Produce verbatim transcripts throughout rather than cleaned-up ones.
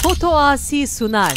Foto Asi Sunar.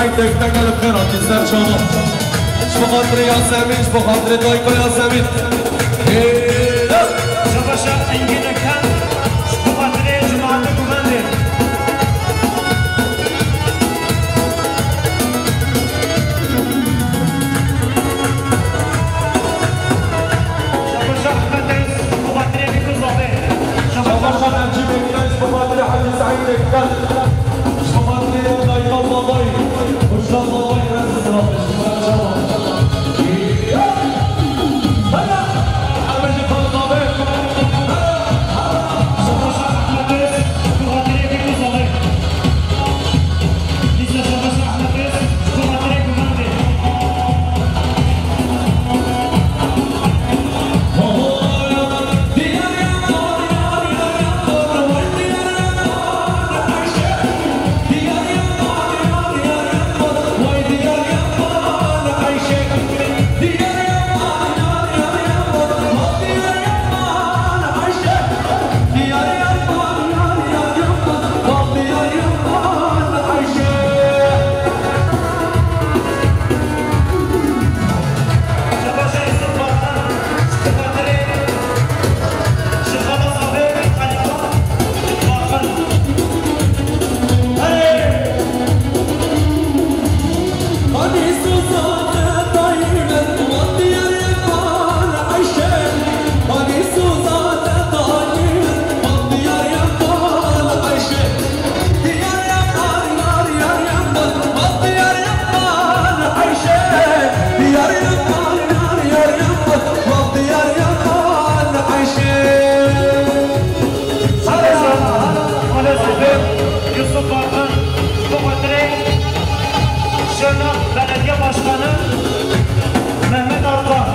Tek tek li xêratî ser çava. Ji bo xatirê Yasemîn, ji bo xatirê dayika Yasemîn. Hêla! Şabaşa Engin Eken, ji bo xatirê cemaetê Guvendê. Şabaşa Ehmed Deniz, ji bo xatirê Bîkû Zavê. Şabaşa Necîb Ekmel, ji bo xatirê Hecî Seîd Ekmel. Ji bo xatirê dayika Zavayî. Hojra Zavayî, ez bi Zavê. Hera! Hera! Hera! Hera! Şabaşa Ehmed Deniz, ji bo xatirê Bîkû Zavê. Yusuf Bakan, ji bo xatirê Şirnex Belediye Başkanı Mehmet Arıkan.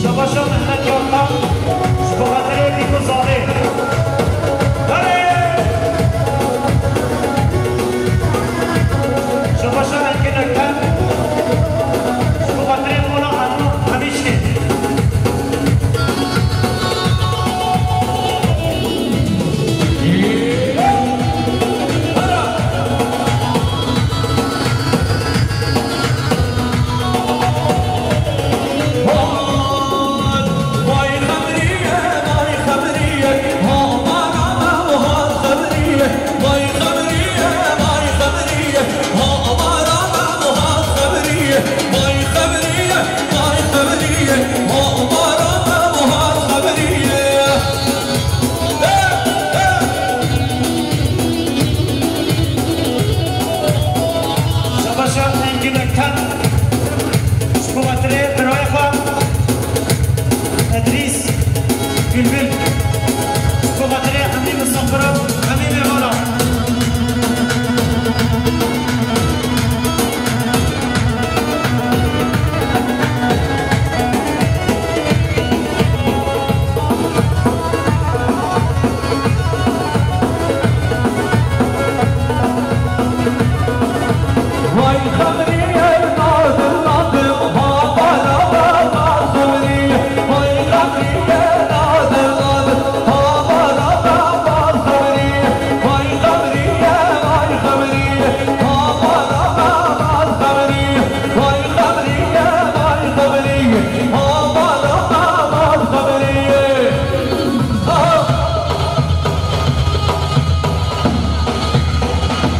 Şabaşa Mehmet Yarkan, ji bo xatirê Bîkû Zavê. Berê! Şabaşa Engin Eken, ji bo xatirê Mola Eno Hemîşkê. Şabaşa Engin Eken, ji bo xatirê birayê xwe Edrîs Bülbül, ji bo xatirê hemî misafiran, hemî mêvanan.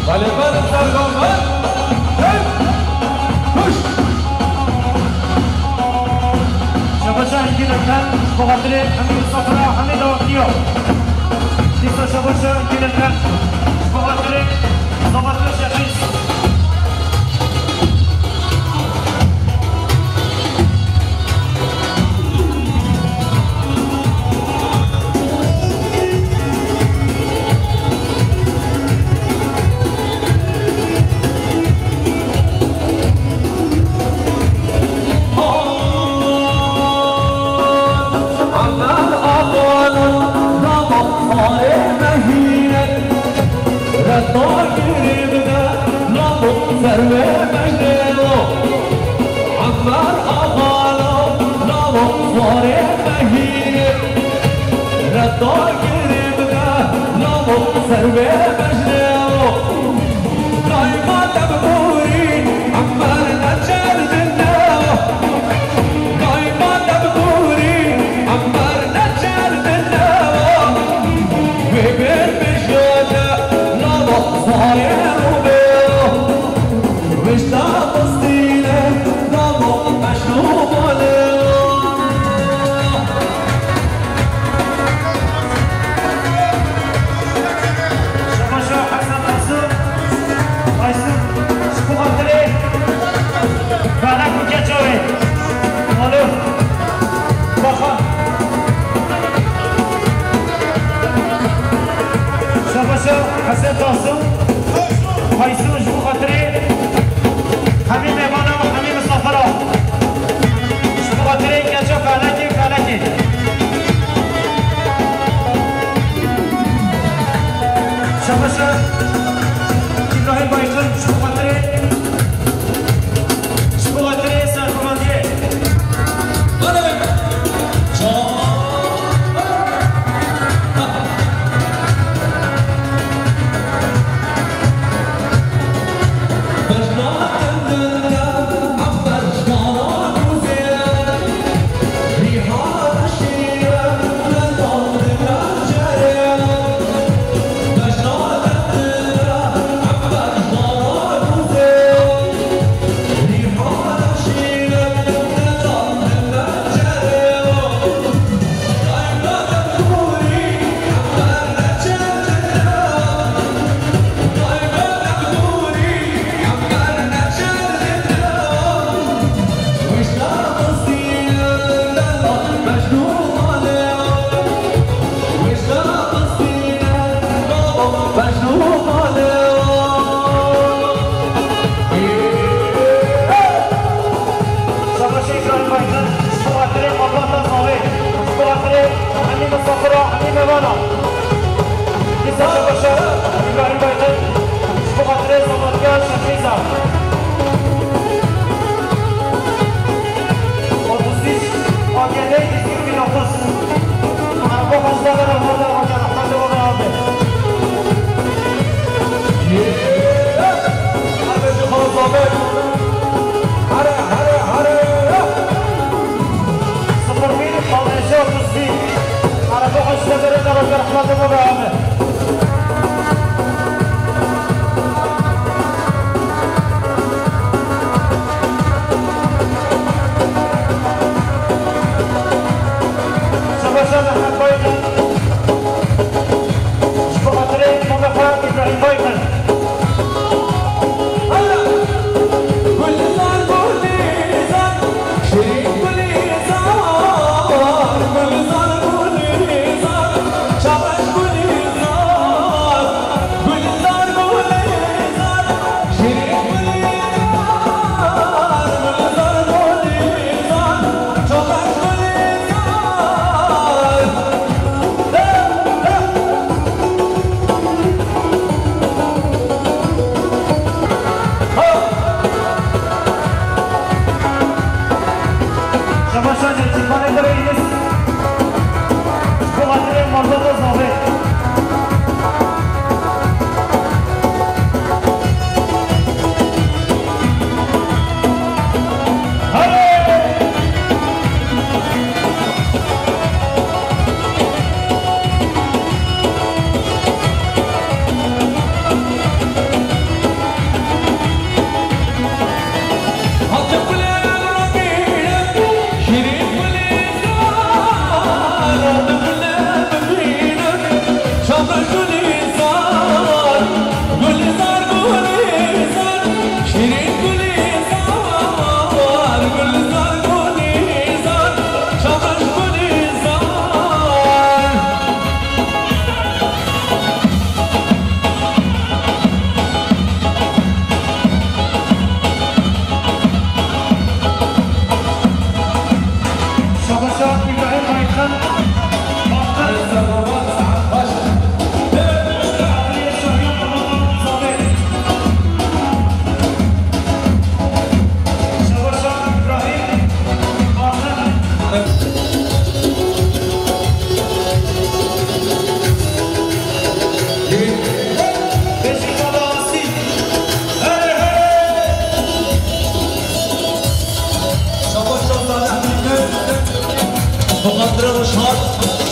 Belê, belê, serkan, hey! Kuş! Şabaşa Engin Eken, ji bo xatirê hemî misafira, hemî dawetiya. Dîsa şabaşa Engin Eken, ji bo xatirê Zavatê Şexîs. Arê mehîrê, reda girê bide, lavo ser vê bejnê o. Daîma te bi gorî, ember neçerdine o. Daîma te bi gorî, ember neçerdine o. Wê bên bijade, lavo zarê rûbê o. Wişta qistîne, lavo meşrûbane. Şabaşa Hesen Tosun, Aysun, ji bo xatirê Felek û Keçavê. Alo. Bakan. Şabaşa Hesen Tosun. Haysun ji bo xatirê hemî mêvana, hemî misafira. Ji bo xatirê keça felekê, felekê. Şabaşa Îbrahîm Baykan ji bo xatirê, ji bo xatirê serxwendiyê. Şabaşê Îbrahîm Baykan, ji bo xatirê malbata Zavê, ji bo xatirê hemî misafira, hemî mêvana. Dîsa şabaşa Îbrahîm Baykan, ji bo xatirê zamatkar Şefîza. Otuz üç A G D iki bin otuz. Araba hızla beraber de hocam, hadi o da abi. Hadi şu hızla be. Hadi, hadi, hadi. Sıfır bir, altı yüz otuz bir. Araba hızla beraber hocam, hadi o da abi. Şabaşa Mehmet Baykan. Ji bo xatirê mame xwe Îbrahîm Baykan. Gulizar, Gulizar, şirîn Gulizar, Gulizar, Gulizar, şabaş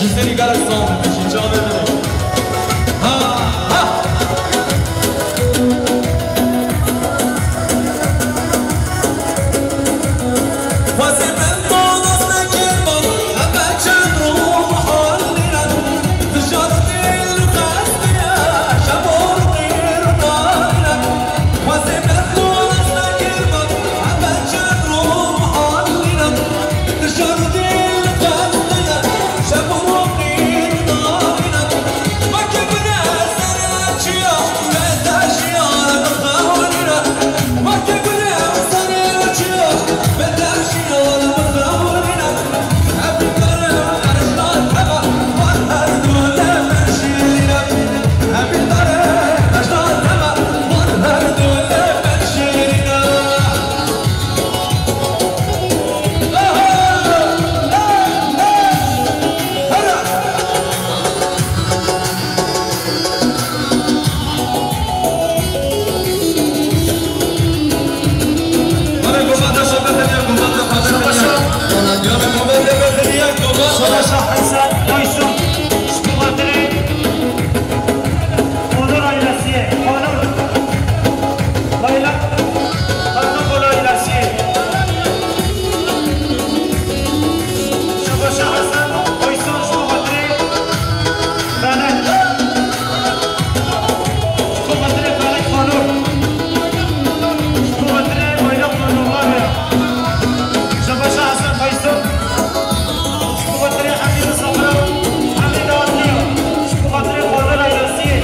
Serî gelek sağ olun. Çavê min e. Ha, ha. Savaşa Hesen Aysun, ji bo xatirê Onur ailesiyê, Onur, Layla, Karnabol ailesiyê. Savaşa Hesen Aysun, ji bo xatirê Felek. Ji bo xatirê Felek Onur. Ji bo xatirê Layla Onurlar ya. Savaşa Hesen Aysun. Ji bo xatirê Hemîd Sabra, Hemîd Adliya, ji bo xatirê Xwedê Reyrasiyê.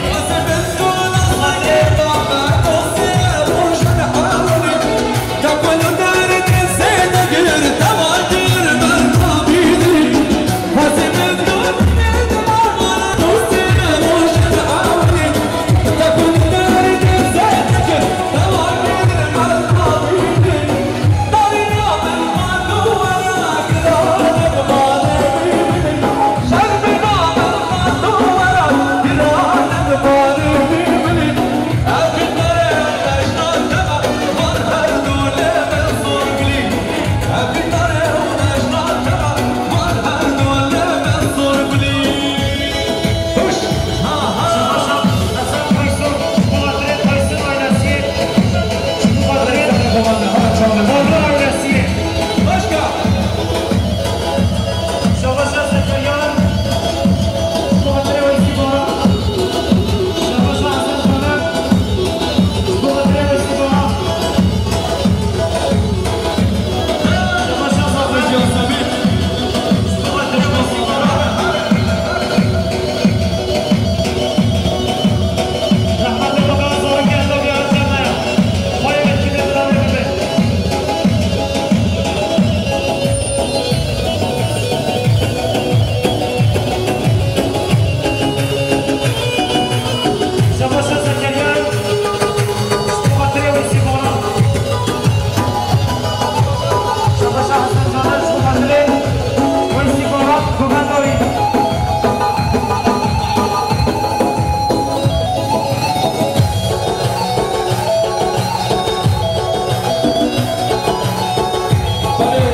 Belê,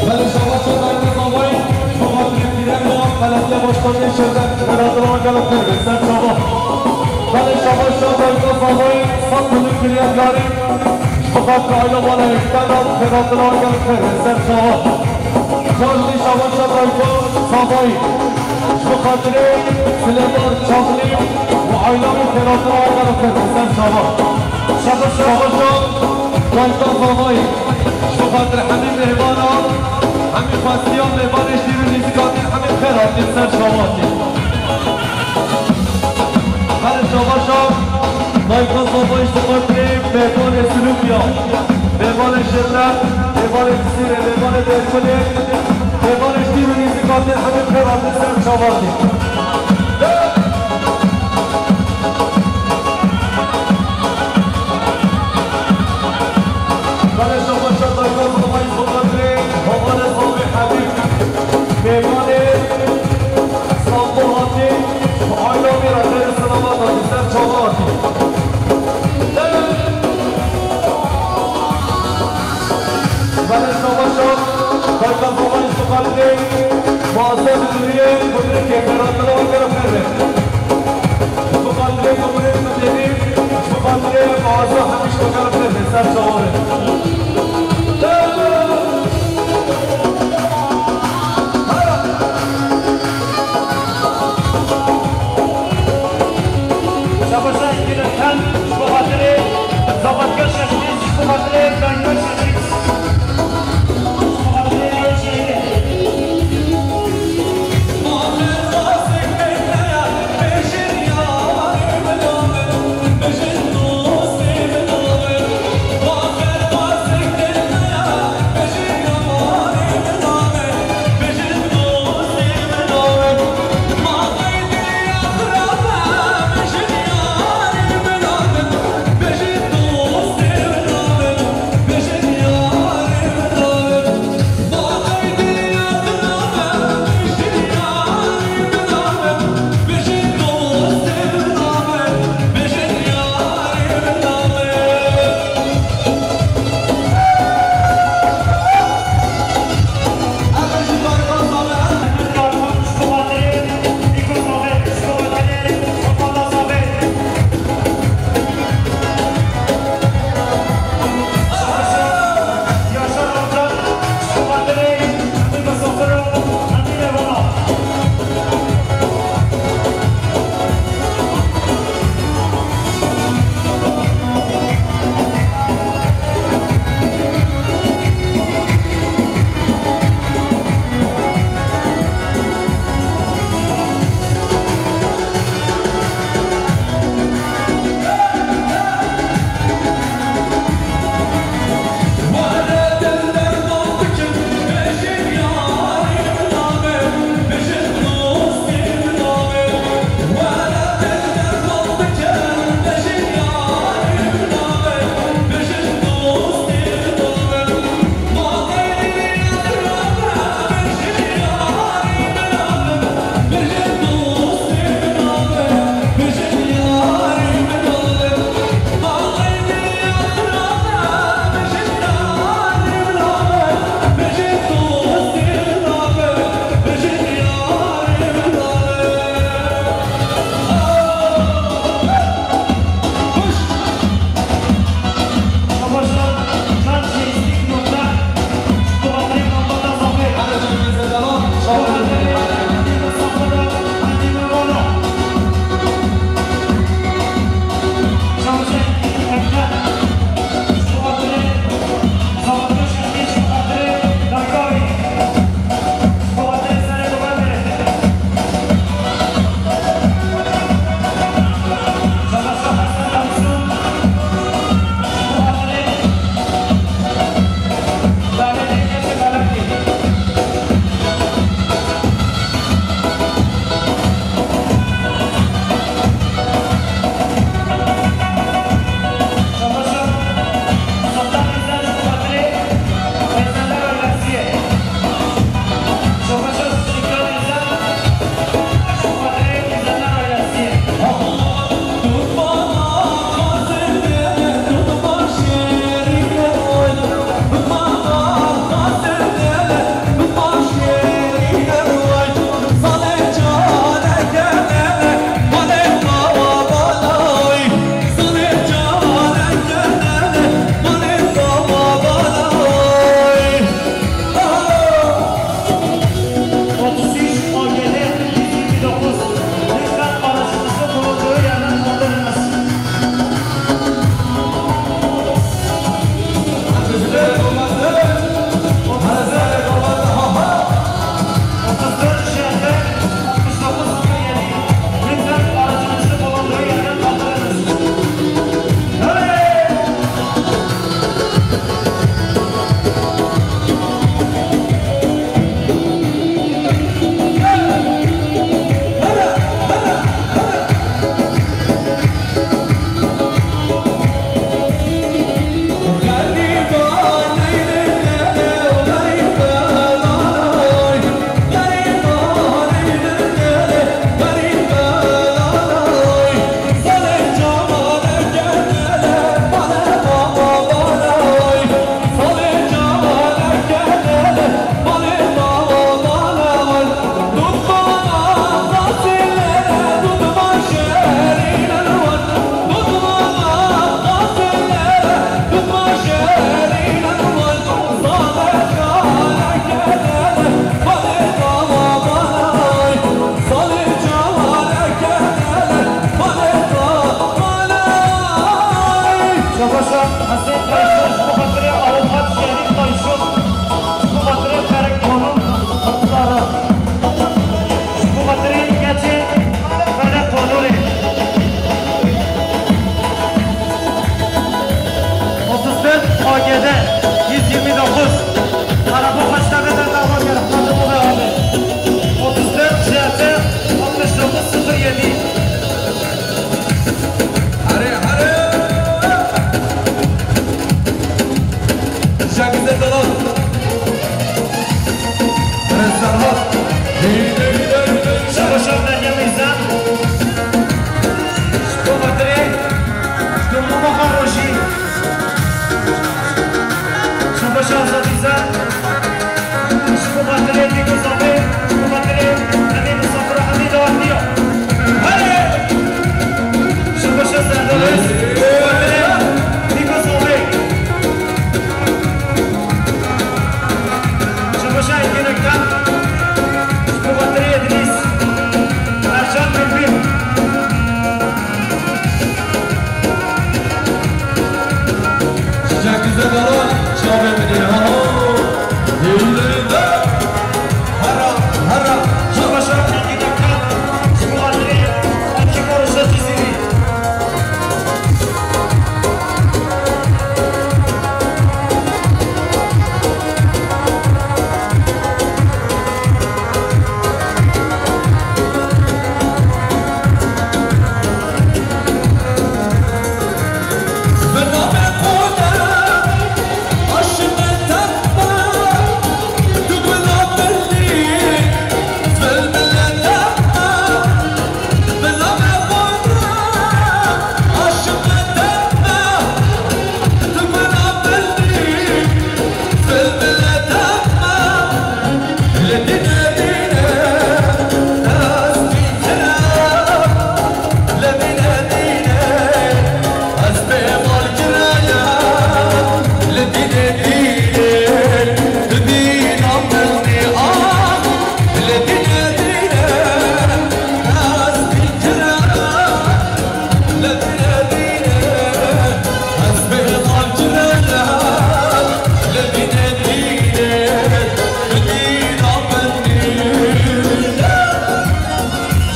belê, şabaş şabaş, Dayka Zavayî, ji bo xatirê pîrek de, belediye başkanê şirket, Xêratina gelo pir be, ser çava. Belê, şabaş şabaş, Dayka Zavayî, sed milyon kiriye diyarî, ji bo xatirê aile vala yekte de, Xêratina gelo pir be, ser çava. Carî dî şabaş şabaş, Dayka Zavayî, ji bo xatirê Silêman Çaxlî û aîla wî, Xêratina gelo pir be, ser çava. Şabaş şabaş, Dayka Zavayî, ji bo xatir hemî mêvana, hemî xwestiya mêvanê şîr û nîzikatî, hemî xêr hatî ser çavatî. Her çabaşa Dayka Zavayî ji bo xatirê mêvanê Silûkiya, mêvanê Şirne, mêvanê Pisîrê, mêvanê Dêrkulê, mêvanê şîr û nîzikatî, hemî xêr hatî ser çavatî. Belê şabaşa Dayka Zavayî ji bo xatirê Havalê Zavê Hebîb, mêvanê Stenbol hatî, aîla wî re xêr û selamat hatî, ser çava hatî. Belê şabaşa Dayka Zavayî ji bo xatirê Muazzez Nuriyê, Kêfê re, dila we kerem xêr be. Bi xatirê Komrê Xwedêdî, bi xatirê Aza Hemîş we kerem xêr be. Ser çawa be. Şabaşa Îngilizken, ji bo xatirê Zafatkar Şeşmîz, ji bo xatirê Dengber Şeşmîz, ji bo xatirê Şehîdê.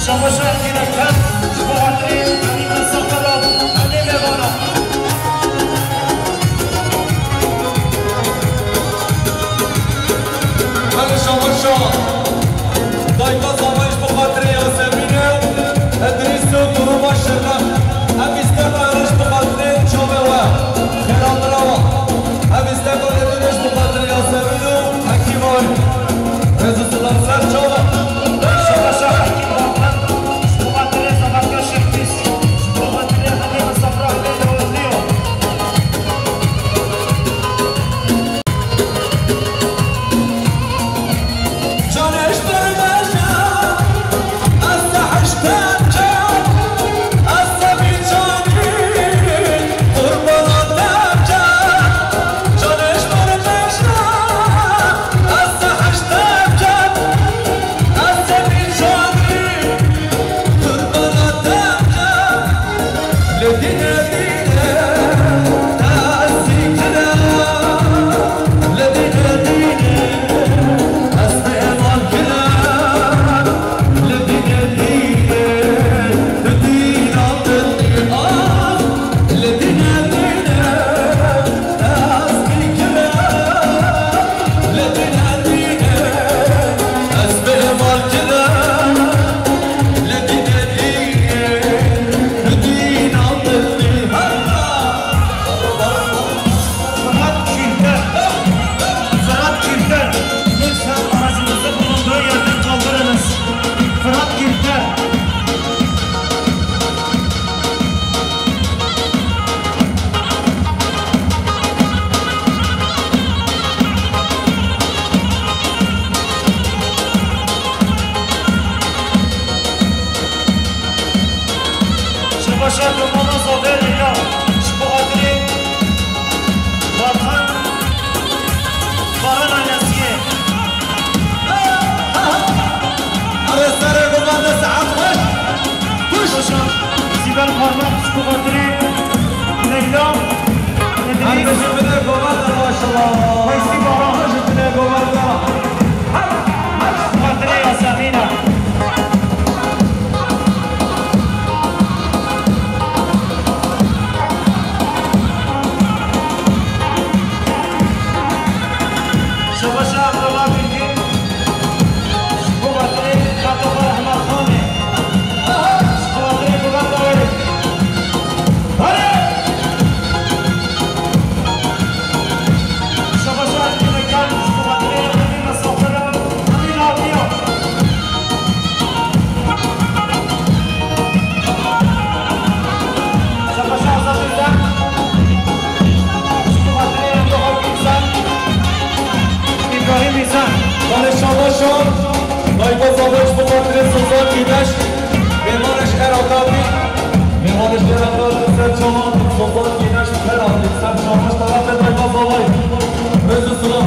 Savaşa girişten bu hatırı Halim Sokolo, Halim Evana. Hadi şavaşa. Dayka savaş bu hatırı Yasemin'e. Edris Duruba Şırnak. Hem istek ayrış bu hatırı Çaveva. Xelalına bak. Hem istek ayrış bu hatırı Yasemin'e. Hekim ay. Rezi Sıla Serçava. Savaşa Hekim Balkan. Squadrê Sabatya Şehbîs. Squadrê Hemê Misafra Hemê Dewletliyo. Fırat Kürter. Fırat Kürter. Lütfen aracınızı bulunduğu yerden kaldırınız. Fırat Kürter. Şebaşa domana zavê Leyla, ji bo xatirê Vatan Baran Alyasiyê. Erê serê gumane saet xweş. Kuş. Şebaşa Sîbel Parmak, ji bo xatirê Leyla. Her bijî binê govenda, maşallah. Weysî Baran. Her bijî binê govenda. Her, her. Xatirê Yasemîna. Şebaşa Abdullah Bilgin. Ji bo xatirê Xatoxa Rehma Xanê. Ji bo xatirê govenda wê. Hare! Şebaşa Erkin Mekan, ji bo xatirê Emîn Mesafir, Emîn Abiya. Şebaşa Azad Özen, ji bo xatirê Emîn Abiya. Îbrahîm Îzan. Barê Şabaşa, Dayba Zabaş bi xatirê Sozan Güneş, Mêvanê ji Iraqê bî, Mêvanê ji Iraqê ser çavan, Sozan Güneş, her an ser çavan, tarafê Dayba Zabaş. Rêz û silav.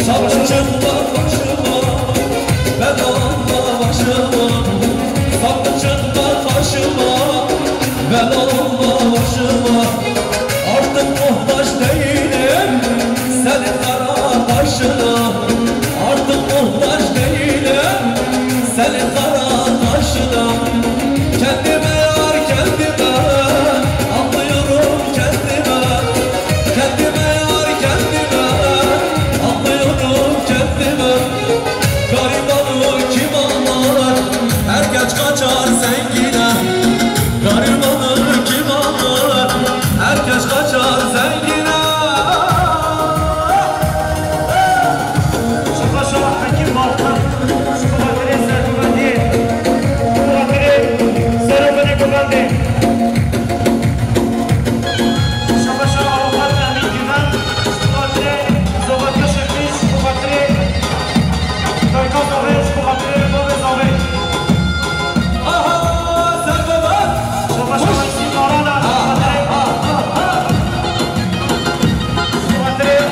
Sap çıkma karşıma, bela olma başıma. Sap çıkma karşıma, bela olma başıma. Artık muhtaç değilim senin kara kaşına. Artık muhtaç değilim senin kara kaşına. Kendime yar, kendime, anlıyorum kendime. Kendime yar, kendime, anlıyorum kendime. Garibanı kim anlar? Herkes kaçar zengine. Garibanı kim anlar? Herkes kaçar zengine. Şaba şaba Hekîm Balkan, ji bo xatirê serhilwendiyê, ji bo xatirê ser û binê govendê. Şaba şaba Avukat Emîn Güven, ji bo xatirê Zobakê Şefî, ji bo xatirê dayika Zavê, ji bo xatirê bavê Zavê. Aha, serhilwend! Şaba şaba Îsî Marana, ji bo xatirê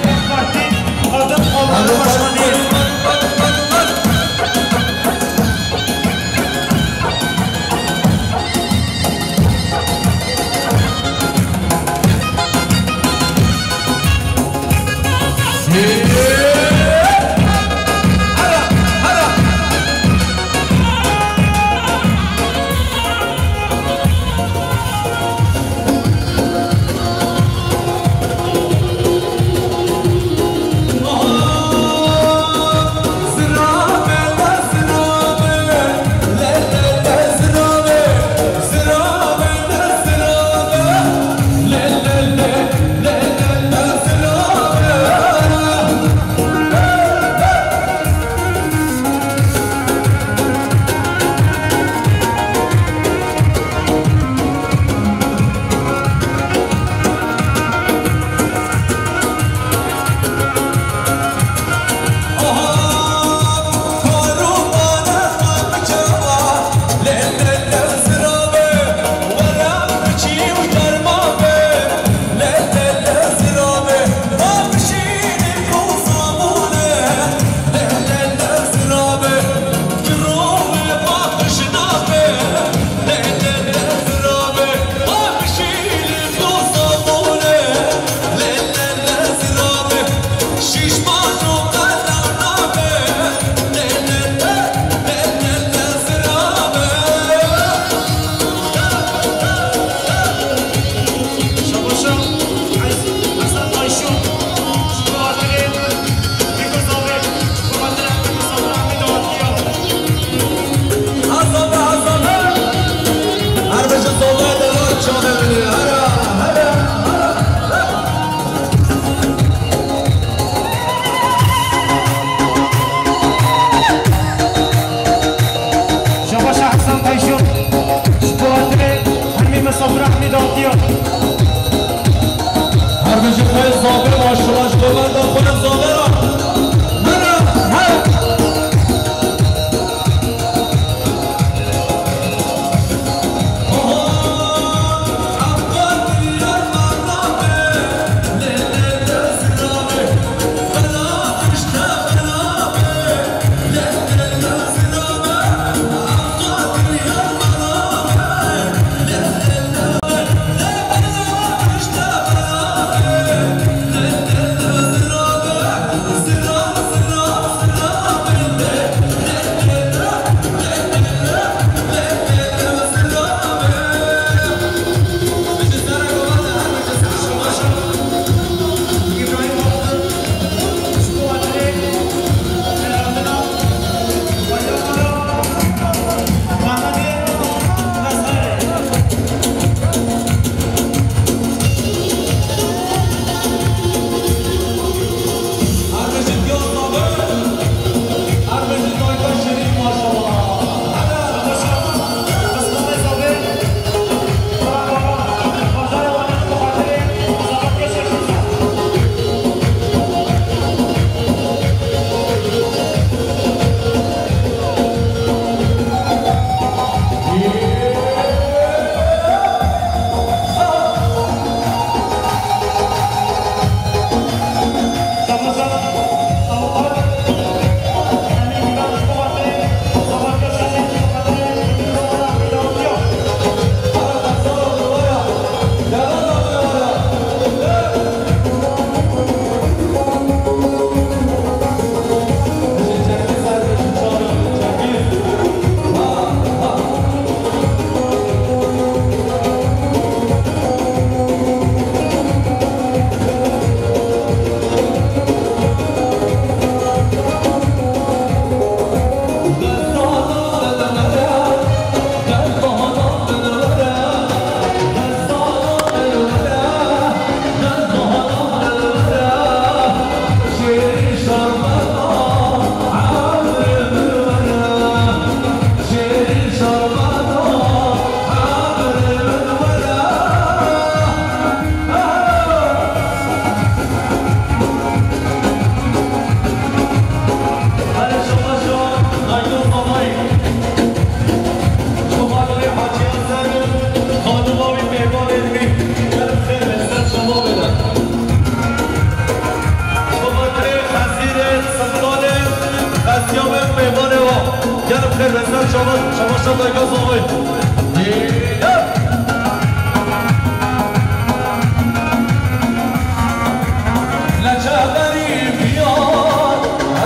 Leçe xerîbiya,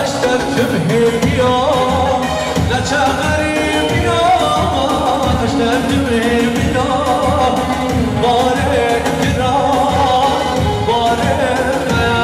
eşter kim hêviya. Leçe xerîbiya, eşter kim hêviya. Barê giran, barê me.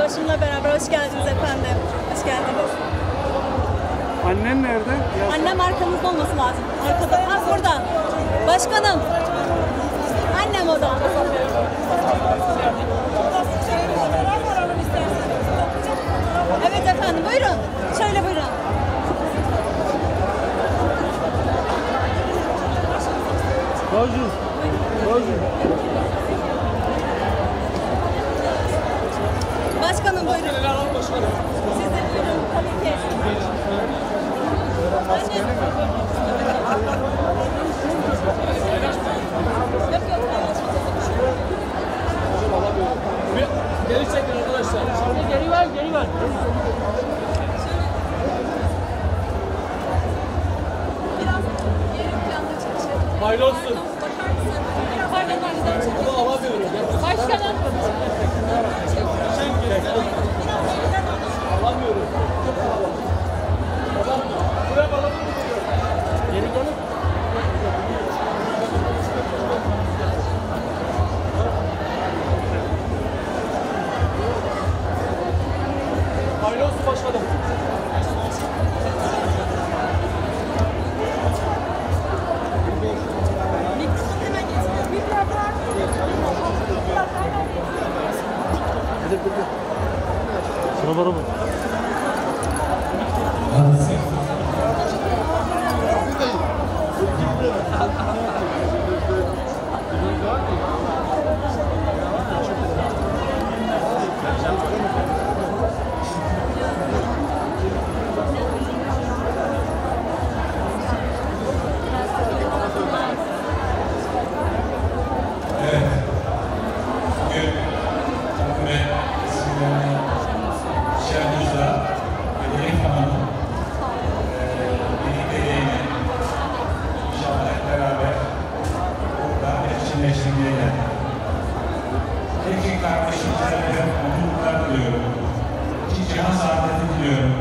Başımla beraber hoş geldiniz efendim. Hoş geldiniz. Annen nerede? Annem arkamızda olması lazım. Arkada. Ha, burada. Başkanım. Annem o da. Evet efendim, buyurun. Şöyle buyurun. Bonjour. Bonjour. Başkanım, buyurun. Siz de buyurun. Tabii ki. Yok, yok. Geri çekin arkadaşlar. Geri ver, geri ver. Hayırlı olsun. Ama alamıyorum. Başkanım. Alamıyorum. Buraya alalım. Geri gelin. Hayırlı olsun başkanım. Şuna bana bak. Evet. Bugün takım ve isimlerini Şehmuz'la ve Elif Hanım'ın, e, birlikteliğini inşallah hep beraber burada etkinleştirmeye geldik. Peki kardeşim, ben mutluluklar diliyorum. İki cihan saadeti diliyorum.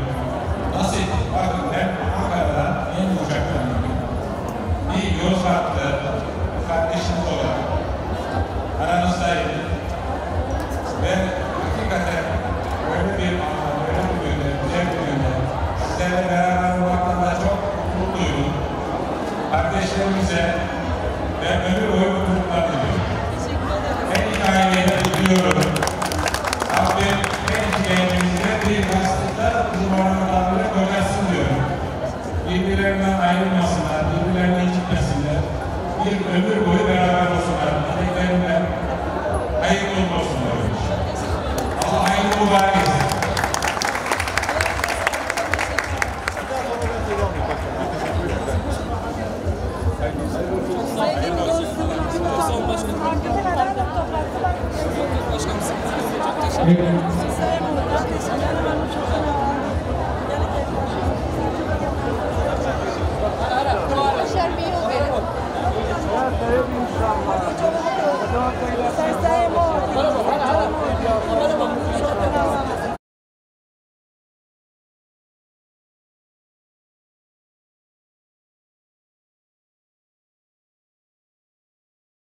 Nasip, bakın ben Ankara'dan en uçaktan indim. Bir Yozgatlı kardeşiniz olarak aranızdayım. Ve hakikaten böyle bir anda, böyle bir günde, güzel bir günde sizlerle beraber olmaktan da çok mutluluk duydum. Kardeşlerimize ben ömür boyu mutluluklar diliyorum. Her iki aileye de kutluyorum. Rabbim her iki gencimize bir yastıkta uzmanlıklarını kocasın diyorum. Birbirlerinden ayrılmasınlar, birbirlerini incitmesinler. Bir ömür boyu beraber olsunlar. Dileklerimden hayırlı uğurlu olsun diyorum. Allah hayırlı mübarek etsin.